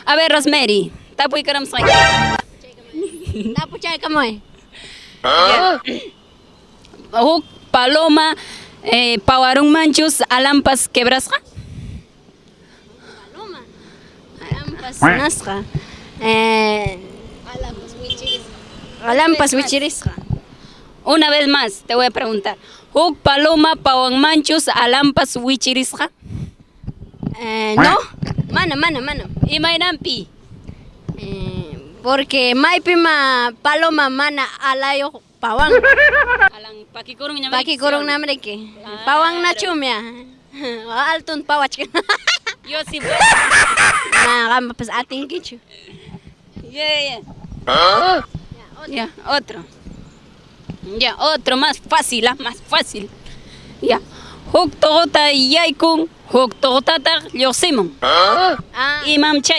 A ver, Rosemary, tapuykaramsqayki. Tapuchaykamuy. Huk paloma eh, pawarunmanchus alampas quebrasqa? Paloma. Alampas nasqa. Eh, alampas wichirisqa. Una vez más te voy a preguntar. Huk paloma pawanmanchus alampas wichirisqa? Eh, no. Mana, mana, mana. Imaynanpi? Eh, porque maypima paloma mana alayuq pawan. Alan pakikurun ñam Pakikurun namriki. Pawan nachumia. Altun pawachkan. Yo sí. Na, qampas atinkichu. Yeah, yeah. Ya, otro. Ya, otro más fácil, ah, más fácil. Ya. Huk tuquta yaykun, huk tuqutataq lluqsimun. Ah, Imam chay.